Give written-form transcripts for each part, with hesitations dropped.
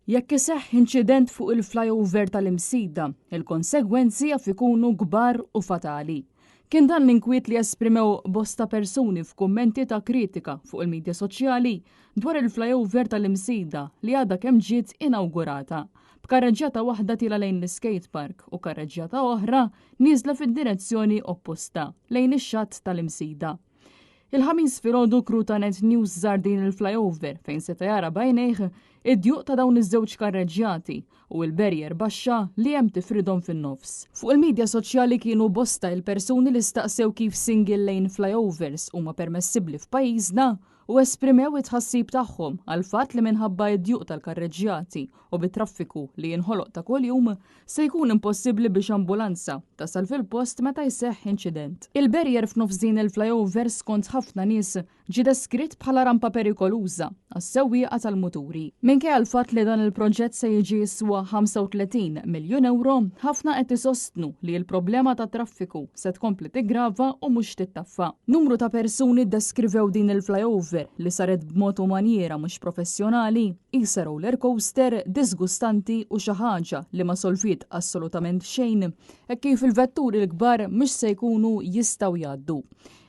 Jekk iseħħ inċident fuq il-flyover tal-Imsida, il-konsegwenzi jaf ikunu kbar u fatali. Kien dan l-inkwiet li esprimew bosta persuni f'kummenti ta' kritika fuq il-midja soċjali dwar il-flyover tal-Imsida li għadha kemm ġiet inawgurata, b'karreġġjata waħda tiela' lejn l-iskate park u karreġġjata oħra nieżla fid-direzzjoni opposta, lejn ix-xatt tal-Imsida. Il-Ħamis filgħodu crew ta' Net News żar din il-flyover fejn seta' jara b'għajnejh id-djuq ta' dawn iż-żewġ karreġġjati u l-barrier baxxa li hemm tifridhom fin-nofs. Fuq il-midja soċjali kienu bosta il-persuni li staqsew kif single lane flyovers huma permessibbli f'pajjiżna u esprimew it-tħassib tagħhom għall-fatt li minħabba d-djuq tal-karreġġjati u bit-traffiku li jinħoloq ta' kuljum, se jkun impossibbli biex ambulanza tasal fil-post meta jseħħ inċident. Il-barrier f'nofs din il-flyover skont ħafna nies ġie deskritt bħala rampa perikoluża għas-sewwieqa tal-muturi. Minkejja l-fatt li dan il-proġett se jiġi jiswa 35 miljun ewro, ħafna qed isostnu li l-problema tat-traffiku se tkompli tiggrava u mhux tittaffa. Numru ta' persuni ddeskrivew din il-flyover li saret b'mod u manjiera mhux professjonali, qisha roller coaster, diżgustanti u xi ħaġa li ma solviet assolutament xejn hekk kif il-vetturi l-kbar mhux se jkunu jistgħu jgħaddu.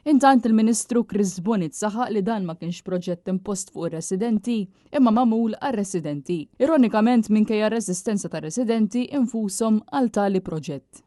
Intant il-Ministru Chris Bonett saħaq li dan ma kienx proġett impost fuq ir-residenti imma magħmul għar-residenti. Ironikament minkejja r-reżistenza tar-residenti infushom għal tali proġett.